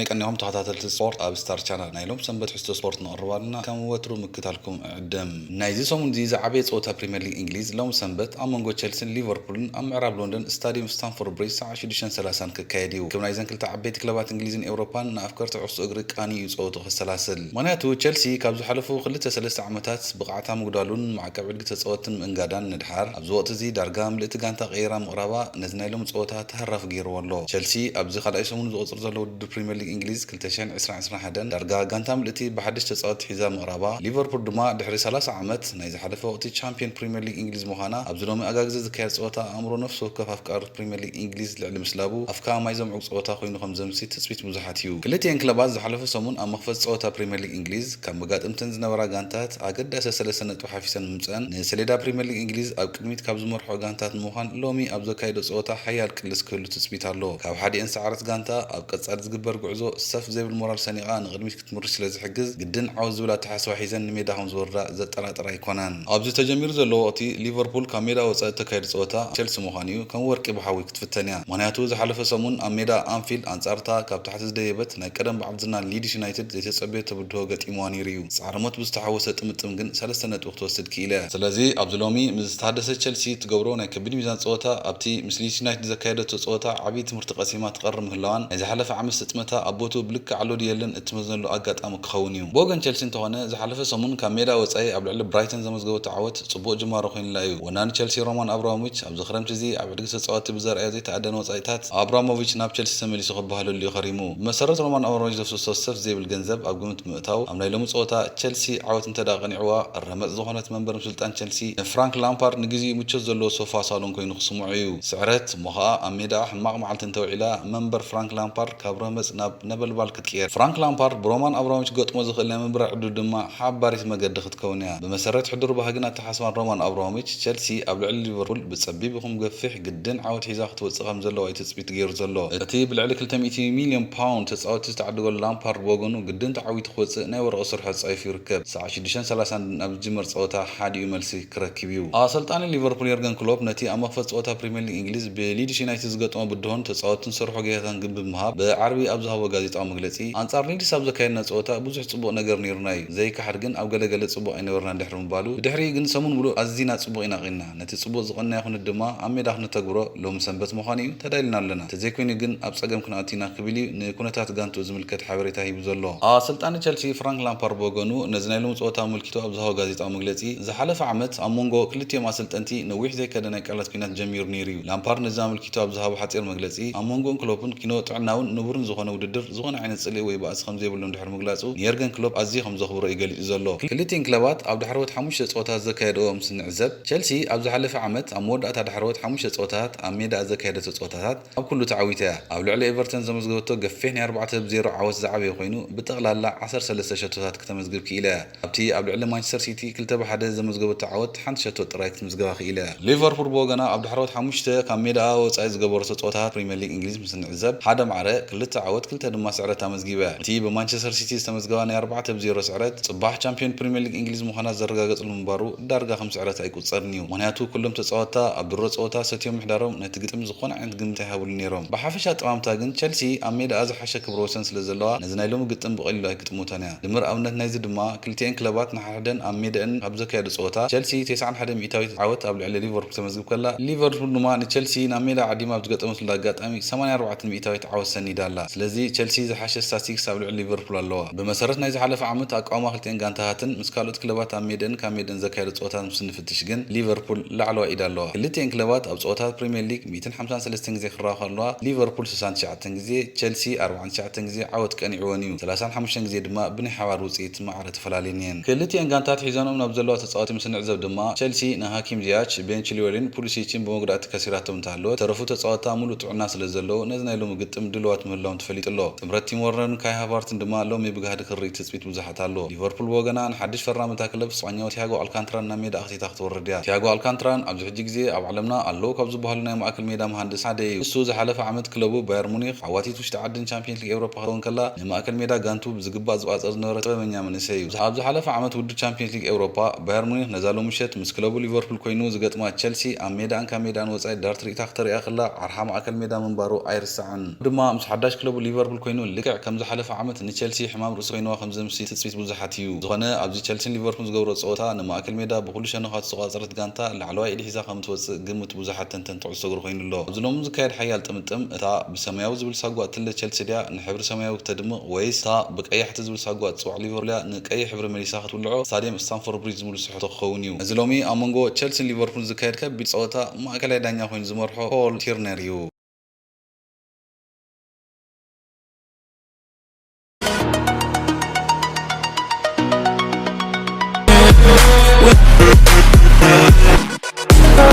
ናይ ቀኒኹም ተኸታተልቲ ስፖርት ኣብ ስታር ቻናል ናይ ሎም ሰንበት ሕዝቶ ስፖርት ነቕርብ ኣለና። ከም ወትሩ ምክታልኩም እዕድም። ናይዚ ሰሙን እዚ ዝዓበየ ጸወታ ፕሪምየር ሊግ እንግሊዝ ሎም ሰንበት ኣብ መንጎ ቸልሲን ሊቨርፑልን ኣብ ምዕራብ ሎንደን ስታዲየም ስታንፎርድ ብሪጅ ሰዓት ሽዱሽተን ሰላሳን ክካየድ እዩ። ከም ናይዘን ክልተ ዓበይቲ ክለባት እንግሊዝን ኤውሮፓን ንኣፍቀርቲ ኩዕሶ እግሪ ቃንዩ እዩ ጸወቱ ከሰላስል። ምኽንያቱ ቸልሲ ካብዚ ዝሓለፉ ክልተ ሰለስተ ዓመታት ብቕዓታ ምጉዳሉን ማዕቀብ ዕድጊ ተጻወትን ምእንጋዳን ንድሓር፣ ኣብዚ ወቕቲ እዚ ዳርጋ ምልእቲ ጋንታ ቀይራ ምቕራባ ነዚ ናይ ሎም ጸወታ ተሃራፊ ገይርዎ ኣሎ። ቸልሲ ኣብዚ ካልኣይ ሰሙን ዝቕጽር ዘሎ ውድድር ፕሪምየር ሊግ እንግሊዝ ክልተ ሽሕን ዕስራን ዕስራን ሓደን ዳርጋ ጋንታ ምልእቲ ብሓድሽ ተጻወቲ ሒዛ ምቕራባ፣ ሊቨርፑል ድማ ድሕሪ ሰላሳ ዓመት ናይ ዝሓለፈ ወቕቲ ቻምፒዮን ፕሪምየር ሊግ እንግሊዝ ምዃና ኣብዚ ሎሚ ኣጋግዘ ዝካየድ ጸወታ ኣእምሮ ነፍሲ ወከፍ ኣፍቃሪ ፕሪምየር ሊግ እንግሊዝ ልዕሊ ምስላቡ ኣፍካ ማይ ዘምዕግ ጸወታ ኮይኑ ከም ዘምሲ ትጽቢት ብዙሓት እዩ። ክልቲኤን ክለባት ዝሓለፈ ሰሙን ኣብ መኽፈቲ ጸወታ ፕሪምየር ሊግ እንግሊዝ ካብ መጋጥምተን ዝነበራ ጋንታት ኣገዳሲ ሰለስተ ነጥቢ ሓፊሰን ምምጸን ንሰሌዳ ፕሪምየር ሊግ እንግሊዝ ኣብ ቅድሚት ካብ ዝመርሖ ጋንታት ንምዃን ሎሚ ኣብ ዘካየዶ ጸወታ ሓያል ቅልስ ክህሉ ትጽቢት ኣሎ። ካብ ሓዲኤን ሰዓረት ጋንታ ኣብ ቀጻሊ ዝግበር ጉዕዞ ሰፍ ዘይብል ሞራል ሰኒቓ ንቕድሚት ክትምርሽ ስለ ዝሕግዝ ግድን ዓወት ዝብል ኣተሓሳስባ ሒዘን ንሜዳ ከም ዝወርዳ ዘጠራጥር ኣይኮነን። ኣብዚ ተጀሚሩ ዘሎ ወቕቲ ሊቨርፑል ካብ ሜዳ ወጻኢ እተካይዶ ጸወታ ቸልሲ ምዃኑ እዩ። ከም ወርቂ ብሓዊ ክትፍተን እያ። ምኽንያቱ ዝሓለፈ ሰሙን ኣብ ሜዳ ኣንፊልድ ኣንጻርታ ካብ ታሕቲ ዝደየበት ናይ ቀደም በዓል ዝና ሊድስ ዩናይትድ ዘይተጸበየቶ ብድሆ ገጢምዋ ነይሩ እዩ። ጻዕርሞት ብዝተሓወሰ ጥምጥም ግን ሰለስተ ነጥቢ ክትወስድ ክኢለ። ስለዚ ኣብዚ ሎሚ ምስ ዝተሃደሰ ቸልሲ እትገብሮ ናይ ከቢድ ሚዛን ጸወታ ኣብቲ ምስ ሊድስ ዩናይትድ ዘካየደቶ ጸወታ ዓብዪ ትምህርቲ ቀሲማ ትቐርብ ምህላዋን ናይ ዝሓለፈ ዓመት ስጥመታ ኣብ ቦትኡ ብልክዕ ኣሎ ድየለን እትመዝነሉ ኣጋጣሚ ክኸውን እዩ። ብወገን ቸልሲ እንተኾነ ዝሓለፈ ሰሙን ካብ ሜዳ ወጻኢ ኣብ ልዕሊ ብራይተን ዘመዝገበቶ ዓወት ጽቡቕ ጅማሮ ኮይኑላ እዩ። ወናኒ ቸልሲ ሮማን ኣብራሞቪች ኣብዚ ክረምቲ እዚ ኣብ ዕድጊ ተጻወትቲ ብዘርኣዮ ዘይተኣደነ ወጻኢታት ኣብራሞቪች ናብ ቸልሲ ተመሊሱ ክበሃለሉ እዩ ከሪሙ። ብመሰረት ሮማን ኣብራሞቪች ዘፍሰሶ ሰፍ ዘይብል ገንዘብ ኣብ ግምት ብምእታው ኣብ ናይ ሎሚ ጸወታ ቸልሲ ዓወት እንተደኣ ቀኒዕዋ ረመጽ ዝኾነት መንበር ምስልጣን ቸልሲ ንፍራንክ ላምፓርድ ንግዜኡ ምቾት ዘለዎ ሶፋ ሳሎን ኮይኑ ክስምዖ እዩ። ስዕረት እሞ ኸኣ ኣብ ሜዳኣ ሕማቕ መዓልቲ እንተውዒላ መንበር ፍራንክ ላምፓርድ ካብ ረመጽ ናብ ነበልባል ክትቅየር። ፍራንክ ላምፓርድ ብሮማን ኣብራሞቪች ክገጥሞ ዝኽእል ናይ ምብራር ዕድሉ ድማ ሓባሪት መገዲ ክትከውን እያ። ብመሰረት ሕዱር ባህግን ኣተሓሳስባን ሮማን ኣብራሞቪች፣ ቸልሲ ኣብ ልዕሊ ሊቨርፑል ብጸቢብ ይኹን ብገፊሕ ግድን ዓወት ሒዛ ክትወጽእ ከም ዘለዋ እዩ ትጽቢት ገይሩ ዘሎ። እቲ ብልዕሊ ክልተ ሚእቲ ሚልዮን ፓውንድ ተጻወትቲ ዝተዓደገሉ ላምፓርድ ብወገኑ ግድን ተዓዊቱ ክወጽእ ናይ ወረቐ ስርሖ ተጻሒፉ ይርከብ። ሰዓት ሽዱሽተን ሰላሳን ኣብ ዝጅመር ጸወታ ሓዲኡ መልሲ ክረክብ እዩ። ኣሰልጣኒ ሊቨርፑል የርገን ክሎፕ ነቲ ኣብ መኽፈት ጸወታ ፕሪምየር ሊግ እንግሊዝ ብሊድስ ዩናይትድ ዝገጠሞ ብድሆን ተጻወትን ዝሰርሖ ጌጋታትን ግምት ብምሃብ ብዓርቢ ኣብ ዝሃቦ ጋዜጣዊ መግለጺ፣ ኣንጻር ሊድስ ኣብ ዘካየድና ጸወታ ብዙሕ ጽቡቕ ነገር ነይሩና እዩ። ዘይከሓድ ግን ኣብ ገለ ገለ ጽቡቕ ኣይነበርናን ድሕሪ ምባሉ፣ ብድሕሪኡ ግን ሰሙን ምሉእ ኣዚና ጽቡቕ ኢና ቐኒና። ነቲ ጽቡቕ ዝቐነና ኩነት ድማ ኣብ ሜዳ ክነተግብሮ ሎሚ ሰንበት ምዃኑ እዩ፣ ተዳሊና ኣለና። እንተዘይኮይኑ ግን ኣብ ጸገም ክንኣቱ ኢና ክብል እዩ ንኩነታት ጋንትኡ ዝምልከት ሓበሬታ ሂቡ ዘሎ። ኣሰልጣኒ ቸልሲ ፍራንክ ላምፓርድ ብወገኑ ነዚ ናይ ሎሚ ጸወታ ኣመልኪቱ ኣብ ዝሃቦ ጋዜጣዊ መግለጺ፣ ዝሓለፈ ዓመት ኣብ መንጎ ክልቲኦም ኣሰልጠንቲ ነዊሕ ዘይከደ ናይ ቃላት ኲናት ጀሚሩ ነይሩ እዩ። ላምፓርድ ነዚ ኣመልኪቱ ኣብ ዝሃቦ ሓጺር መግለጺ፣ ኣብ መንጎኡን ክሎፕን ኪኖ ጥዕናውን ንቡርን ዝኾነ ውድድር ዝኾነ ዓይነት ጽልኢ ወይ ባእሲ ከም ዘይብሉ እንድሕር ምግላጹ፣ ንየርገን ክሎፕ ኣዝዩ ከም ዘኽብሮ እዩ ገሊጹ ዘሎ። ክልቲኤን ክለባት ኣብ ዳሕረዎት ሓሙሽተ ጸወታት ዘካየድኦ ምስ ንዕዘብ፣ ቸልሲ ኣብ ዝሓለፈ ዓመት ኣብ መወዳእታ ዳሕረዎት ሓሙሽተ ጸወታታት ኣብ ሜዳኣ ዘካየደቶ ጸወታታት ኣብ ኩሉ ተዓዊታ እያ። ኣብ ልዕሊ ኤቨርተን ዘመዝገበቶ ገፊሕ ናይ ኣርባዕተ ብ ዜሮ ዓወት ዝዓበየ ኮይኑ፣ ብጠቕላላ ዓሰርተ ሰለስተ ሸቶታት ክተመዝግብ ክኢላ እያ። ኣብቲ ኣብ ልዕሊ ማንቸስተር ሲቲ ክልተ ብ ሓደ ዘመዝገበቶ ዓወት ሓንቲ ሸቶ ጥራይ ክትምዝገባ ክኢላ እያ። ሊቨርፑል ብወገና ኣብ ዳሕረዎት ሓሙሽተ ካብ ሜዳኣ ወጻኢ ዝገበረቶ ጸወታታት ፕሪምየር ሊግ እንግሊዝ ምስ ንዕዘብ፣ ሓደ ማዕረ፣ ክልተ ዓወት፣ ክልተ ድማ ስዕረት ኣመዝጊባ እያ። እቲ ብማንቸስተር ሲቲ ዝተመዝገባ ናይ ኣርባዕተ ብ ዜሮ ስዕረት፣ ጽባሕ ቻምፒዮን ፕሪምየር ሊግ እንግሊዝ ምዃና ዘረጋገጽሉ ምንባሩ ዳርጋ ከም ስዕረት ኣይቁጸርን እዩ። ምኽንያቱ ኩሎም ተጻወትታ ኣብ ድሮ ጸወታ ሰትዮም ምሕዳሮም ነቲ ግጥም ዝኾነ ዓይነት ግምት ኣይሃብሉን ነይሮም። ብሓፈሻ ኣጠማምታ ግን ቸልሲ ኣብ ሜዳኣ ዝሓሸ ክብረ ወሰን ስለ ዘለዋ ነዚ ናይ ሎሚ ግጥም ብቐሊሉ ኣይክጥምቶን እያ። ድምር ኣብነት ናይዚ ድማ ክልቲኤን ክለባት ንሓድሕደን ኣብ ሜዳኣን ኣብ ዘካየዱ ጸወታ ቸልሲ ተስዓን ሓደን ሚእታዊት ዓወት ኣብ ልዕሊ ሊቨርፑል ተመዝግብ ከላ፣ ሊቨርፑል ድማ ንቸልሲ ናብ ሜዳ ዓዲማ ኣብ ዝገጠመትሉ ኣጋጣሚ ሰማንያን ኣርባዕተን ሚእታዊት ዓወት ሰኒዳ ኣላ። ስለዚ ቸልሲ ዝሓሸ ስታስቲክስ ኣብ ልዕሊ ሊቨርፑል ኣለዋ። ብመሰረት ናይ ዝሓለፈ ዓመት ኣቃውማ ክልቲኤን ጋንታታትን ምስ ካልኦት ክለባት ኣብ ሜዳን ካብ ሜዳን ዘካየዶ ጸወታት ምስ ንፍትሽ ግን ሊቨርፑል ላዕለዋይ ኢድ ኣለዋ። ክልቲኤን ክለባት ኣብ ጸወታት ፕሪምየር ሊግ ሚእትን ሓምሳን ሰለስተን ግዜ ክራኸባ ከለዋ፣ ሊቨርፑል ስሳን ትሽዓተን ግዜ፣ ቸልሲ ኣርባዓን ትሽዓተን ግዜ ዓወት ቀኒዕወን እዩ። ሰላሳን ሓሙሽተን ግዜ ድማ ብናይ ሓባር ውጽኢት ማዕረ ተፈላልየን እየን። ክልቲኤን ጋንታት ሒዘንኦም ናብ ዘለዋ ተጻወቲ ምስ ንዕዘብ ድማ፣ ቸልሲ ንሃኪም ዚያች፣ ቤን ቺልዌልን ፑሊሲችን ብመጉዳእቲ ከሲራቶም እንተሃለወት፣ ተረፉ ተጻወትታ ሙሉእ ጥዕና ስለ ዘለዉ፣ ነዚ ናይ ሎሚ ግጥም ድሉዋት ምህላዎም ተፈሊጡ ኣሎ። ጥምረት ቲም ወርነርን ካይ ሃቫርትን ድማ ሎሚ ብጋህዲ ክርኢ ትጽቢት ብዙሓት ኣሎ። ሊቨርፑል ብወገና ንሓድሽ ፈራሚ እታ ክለብ ስጳኛዊ ቲያጎ ኣልካንትራን ናብ ሜዳ ኣኽቲታ ክትወርድ እያ። ቲያጎ ኣልካንትራን ኣብዚ ሕጂ ግዜ ኣብ ዓለምና ኣለዉ ካብ ዝበሃሉ ናይ ማእከል ሜዳ መሃንድስ ሓደ እዩ። ንሱ ዝሓለፈ ዓመት ክለቡ ባየር ሙኒክ ዓዋቲት ውሽጢ ዓድን ቻምፒየንስ ሊግ ኤውሮፓ ክትከውን ከላ፣ ንማእከል ሜዳ ጋንቱ ብዝግባእ ዝቋጸር ዝነበረ ጥበበኛ መንእሰይ እዩ። ኣብዚ ሓለፈ ዓመት ውድድር ቻምፒየንስ ሊግ ኤውሮፓ፣ ባየር ሙኒክ ነዛ ሎሚ ምሸት ምስ ክለቡ ሊቨርፑል ኮይኑ ዝገጥማ ቸልሲ ኣብ ሜዳኣን ካብ ሜዳኣን ወጻኢ ዳርት ርእይታ ክተርእያ ከላ፣ ዓርሓ ማእከል ሜዳ ምንባሩ ኣይርሳዕን። ድማ ምስ ሓዳሽ ክለቡ ሊቨርፑል ሊቨርፑል ኮይኑ፣ ልክዕ ከም ዝሓለፈ ዓመት ንቸልሲ ሕማም ርእሲ ኮይንዋ ከም ዘምሲ ትጽቢት ብዙሓት እዩ። ዝኾነ ኣብዚ ቸልሲን ሊቨርፑል ዝገብሮ ጸወታ ንማእከል ሜዳ ብኹሉ ሸነኻት ዝተቋጸረት ጋንታ ላዕለዋይ ኢድ ሒዛ ከም ትወጽእ ግምት ብዙሓት ተንተንቲ ኩዕሶ እግሪ ኮይኑ ኣሎ። ኣብዚ ሎሚ ዝካየድ ሓያል ጥምጥም እታ ብሰማያዊ ዝብል ሳጓ እትለ ቸልሲ ድያ ንሕብሪ ሰማያዊ ክተድምቕ ወይስ እታ ብቀያሕቲ ዝብል ሳጓ እትጽዋዕ ሊቨርፑል እያ ንቀይሕ ሕብሪ መሊሳ ክትውልዖ? ስታድየም ስታንፎርድ ብሪጅ ዝምልሶ ሕቶ ክኸውን እዩ። እዚ ሎሚ ኣብ መንጎ ቸልሲን ሊቨርፑልን ዝካየድ ከቢድ ጸወታ ማእከላይ ዳኛ ኮይኑ ዝመርሖ ፖል ቲርነር እዩ።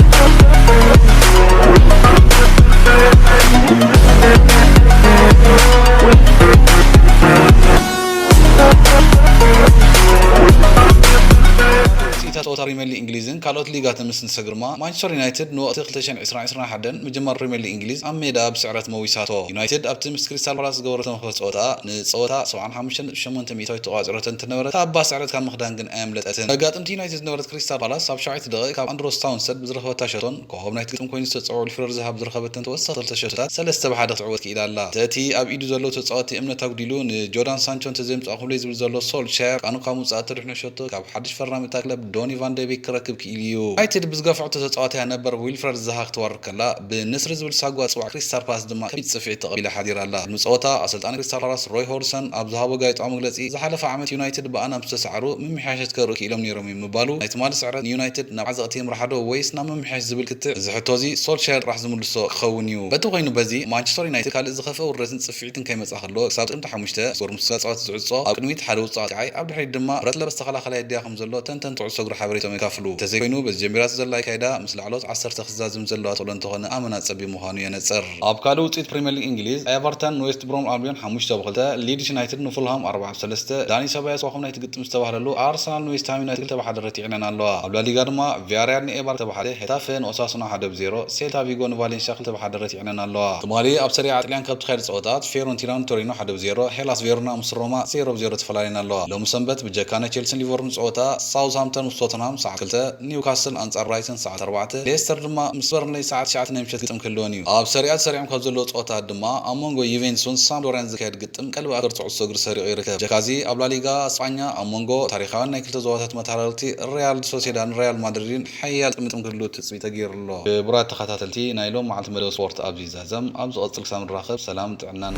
ውፅኢታት ጸወታ ፕሪምየር ሊግ እንግሊዝን ካልኦት ሊጋትን ምስ ንሰግርማ፣ ማንቸስተር ዩናይትድ ንወቕቲ ክልተ ሽሕን ዕስራን ዕስራን ሓደን ምጅማር ፕሪምየር ሊግ እንግሊዝ ኣብ ሜዳ ብስዕረት መዊሳቶ። ዩናይትድ ኣብቲ ምስ ክሪስታል ፓላስ ዝገበረቶ መኽፈቲ ጸወታ ንጸወታ ሰብዓን ሓሙሽተን ነጥቢ ሸሞንተ ሚእታዊት ተቋጺሮቶ እንትነበረት፣ ካብ ስዕረት ካብ ምኽዳን ግን ኣየምለጠትን። ተጋጥምቲ ዩናይትድ ዝነበረት ክሪስታል ፓላስ ኣብ ሻውዓይቲ ደቂቕ ካብ ኣንድሮስ ታውንሰድ ብዝረኸበታ ሸቶን ኮኾብ ናይቲ ግጥም ኮይኑ ዝተጸውዐ ዊልፍረድ ዛሃ ብዝረኸበተን ተወሳኺ ክልተ ሸቶታት ሰለስተ ብሓደ ክትዕወት ክኢላ ኣላ። እቲ ኣብ ኢዱ ዘሎ ተጻዋቲ እምነት ኣጉዲሉ ንጆርዳን ሳንቾ እንተዘየምጽኣ ክብሎ ዝብል ዘሎ ሶልሻየር፣ ቃኑ ካብ ምውጻእ እተድሕኖ ሸቶ ካብ ሓድሽ ፈራሚ እታ ክለብ ዶኒ ቫን ደ ቤክ ክረክብ ክኢሉ እዩ። ዩናይትድ ብዝገፍዐቶ ተጻዋትያ ነበር ዊልፍረድ ዛሃ ክትዋርድ ከላ፣ ብንስሪ ዝብል ሳጓ ዝጽዋዕ ክሪስታል ፓላስ ድማ ከቢድ ጽፍዒት ተቐቢላ ሓዲራ ኣላ። ቅድሚ ጸወታ ኣሰልጣኒ ክሪስታል ፓላስ ሮይ ሆድሰን ኣብ ዝሃቦ ጋዜጣዊ መግለጺ፣ ዝሓለፈ ዓመት ዩናይትድ ብኣና ምስ ተሰዓሩ ምምሕያሸት ከርእዩ ክኢሎም ነይሮም እዩ ምባሉ፣ ናይ ትማሊ ስዕረት ንዩናይትድ ናብ ዓዘቕቲ የምርሓዶ ወይስ ናብ ምምሕያሽ ዝብል ክትዕ፣ እዚ ሕቶ እዚ ሶልሻየር ጥራሕ ዝምልሶ ክኸውን እዩ። በቲ ኮይኑ በዚ፣ ማንቸስተር ዩናይትድ ካልእ ዝኸፍአ ውርደትን ጽፍዒትን ከይመጽኣ ከሎ፣ ክሳብ ጥቅምቲ ሓሙሽተ ዞር ምስ ተጻወቲ ዝዕጾ፣ ኣብ ቅድሚት ሓደ ውጹእ ኣጥቃዓይ፣ ኣብ ድሕሪት ድማ ብረት ለበስ ተኸላኸላይ ኣድያ ከም ዘሎ ተንተንቲ ኩዕሶ እግሪ ሓበሬቶም የካፍሉ። እንተዘይኮይኑ፣ በዚ ጀሚራቶ ዘላ ኣካይዳ ምስ ላዕለዎት ዓሰርተ ክዛዝም ዘለዋ ተኽእሎ እንተኾነ ኣመና ጸቢብ ምዃኑ የነጽር። ኣብ ካልእ ውጽኢት ፕሪምየር ሊግ እንግሊዝ፣ ኤቨርተን ንዌስት ብሮም ኣልቢዮን ሓሙሽተ ብክልተ፣ ሊድስ ዩናይትድ ንፉልሃም ኣርባዓ ብሰለስተ፣ ዳኒ ሰባያስ ኮኾብ ናይቲ ግጥም ዝተባህለሉ ኣርሰናል ንዌስትሃም ዩናይትድ ክልተ ብሓደ ረቲዐን ኣለዋ። ኣብ ላሊጋ ድማ ቪያሪያል ንኤባር ክልተ ብሓደ፣ ሄታፈ ንኦሳሱና ሓደ ብዜሮ፣ ሴልታ ቪጎ ንቫሌንሽያ ክልተ ብሓደ ረቲዐን ኣለዋ። ትማሊ ኣብ ሰሪያ ጣልያን ካብ ተኻየዱ ጸወታት፣ ፊዮረንቲና ንቶሪኖ ሓደ ብዜሮ፣ ሄላስ ቬሮና ምስ ሮማ ዜሮ ብዜሮ ተፈላለየን ኣለዋ። ሎሚ ሰንበት ብጀካ ናይ ቸልሲን ሊቨርፑልን ጸወታ፣ ሳውዝሃምፕተን ምስ ቶተንሃም ሰዓት ክልተ፣ ኒውካስል ኣንጻር ብራይተን ሰዓት ኣርባዕተ፣ ሌስተር ድማ ምስ በርንሌይ ሰዓት ትሽዓተ ናይ ምሸት ግጥም ክህልወን እዩ። ኣብ ሰሪያ ተሰሪዖም ካብ ዘለዉ ጸወታት ድማ ኣብ መንጎ ዩቬንቱስን ሳምፕዶሪያን ዝካየድ ግጥም ቀልቢ ኣገር ኩዕሶ እግሪ ሰሪቑ ይርከብ። ጀካዚ ኣብ ላሊጋ ስጳኛ ኣብ መንጎ ታሪኻውያን ናይ ክልተ ዞባታት መተሓላለፍቲ ሪያል ሶሴዳድን ሪያል ማድሪድን ሓያል ጥምጥም ክህሉ ትጽቢት ተገይሩ ኣሎ። ክቡራት ተኸታተልቲ፣ ናይ ሎም መዓልቲ መደብ ስፖርት ኣብዚ ይዛዘም። ኣብ ዝቐጽል ክሳብ ንራኸብ፣ ሰላም ጥዕናን።